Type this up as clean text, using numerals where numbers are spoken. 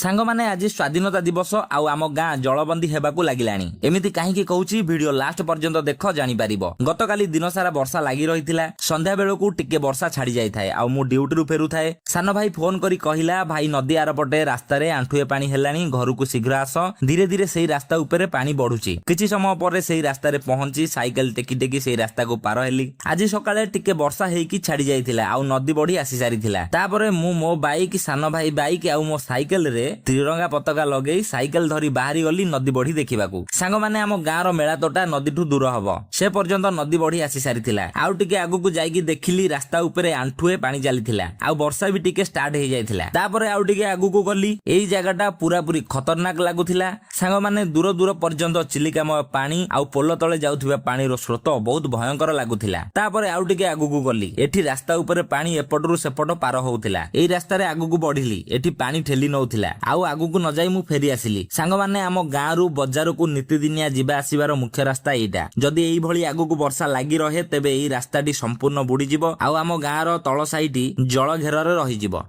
ସାଙ୍ଗମାନେ, ଆଜି ସ୍ୱାଧୀନତା ଦିବସ ଆଉ ଆମ ଗାଁ ଜଳବନ୍ଦୀ ହେବାକୁ ଲାଗିଲାଣି। ଏମିତି କାହିଁକି କହୁଛି, ଭିଡିଓ ଲାଷ୍ଟ ପର୍ଯ୍ୟନ୍ତ ଦେଖ, ଜାଣିପାରିବ। ଗତକାଲି ଦିନ ସାରା ବର୍ଷା ଲାଗି ରହିଥିଲା। ସନ୍ଧ୍ୟା ବେଳକୁ ଟିକେ ବର୍ଷା ଛାଡି ଯାଇଥାଏ ଆଉ ମୁଁ ଡ୍ୟୁଟିରୁ ଫେରୁଥାଏ। ସାନ ଭାଇ ଫୋନ କରି କହିଲା, "ଭାଇ, ନଦୀ ଆରପଟେ ରାସ୍ତାରେ ଆଣ୍ଠୁଏ ପାଣି ହେଲାଣି, ଘରକୁ ଶୀଘ୍ର ଆସ। ଧୀରେ ଧୀରେ ସେଇ ରାସ୍ତା ଉପରେ ପାଣି ବଢୁଛି।" କିଛି ସମୟ ପରେ ସେଇ ରାସ୍ତାରେ ପହଞ୍ଚି ସାଇକେଲ ଟେକି ଟେକି ସେଇ ରାସ୍ତାକୁ ପାର ହେଲି। ଆଜି ସକାଳେ ଟିକେ ବର୍ଷା ହେଇକି ଛାଡି ଯାଇଥିଲା ଆଉ ନଦୀ ବଢି ଆସି ସାରିଥିଲା। ତାପରେ ମୁଁ ମୋ ବାଇକ୍, ସାନ ଭାଇ ବାଇକ୍ ଆଉ ମୋ ସାଇକେଲରେ ତ୍ରିରଙ୍ଗା ପତାକା ଲଗେଇ ସାଇକେଲ ଧରି ବାହାରି ଗଲି ନଦୀ ବଢି ଦେଖିବାକୁ। ସାଙ୍ଗମାନେ, ଆମ ଗାଁର ମେଳା ତୋଟା ନଦୀଠୁ ଦୂର ହବ। ସେ ପର୍ଯ୍ୟନ୍ତ ନଦୀ ବଢି ଆସି ସାରିଥିଲା। ଆଉ ଟିକେ ଆଗକୁ ଯାଇକି ଦେଖିଲି, ରାସ୍ତା ଉପରେ ଆଣ୍ଠୁଏ ପାଣି ଚାଲିଥିଲା ଆଉ ବର୍ଷା ବି ଟିକେ ଷ୍ଟାର୍ଟ ହେଇଯାଇଥିଲା। ତାପରେ ଆଉ ଟିକେ ଆଗକୁ ଗଲି। ଏଇ ଜାଗାଟା ପୁରାପୁରି ଖତରନାକ ଲାଗୁଥିଲା। ସାଙ୍ଗମାନେ, ଦୂର ଦୂର ପର୍ଯ୍ୟନ୍ତ ଚିଲିକାମୟ ପାଣି ଆଉ ପୋଲ ତଳେ ଯାଉଥିବା ପାଣିର ସ୍ରୋତ ବହୁତ ଭୟଙ୍କର ଲାଗୁଥିଲା। ତାପରେ ଆଉ ଟିକେ ଆଗକୁ ଗଲି। ଏଠି ରାସ୍ତା ଉପରେ ପାଣି ଏପଟରୁ ସେପଟ ପାର ହଉଥିଲା। ଏଇ ରାସ୍ତାରେ ଆଗକୁ ବଢିଲି। ଏଠି ପାଣି ଠେଲି ନଉଥିଲା। ଆଉ ଆଗକୁ ନ ଯାଇ ମୁଁ ଫେରି ଆସିଲି। ସାଙ୍ଗମାନେ, ଆମ ଗାଁରୁ ବଜାରକୁ ନିତିଦିନିଆ ଯିବା ଆସିବାର ମୁଖ୍ୟ ରାସ୍ତା ଏଇଟା। ଯଦି ଏଇଭଳି ଆଗକୁ ବର୍ଷା ଲାଗି ରହେ, ତେବେ ଏଇ ରାସ୍ତାଟି ସମ୍ପୂର୍ଣ୍ଣ ବୁଡିଯିବ ଆଉ ଆମ ଗାଁର ତଳ ସାଇଟି ଜଳ ଘେରରେ ରହିଯିବ।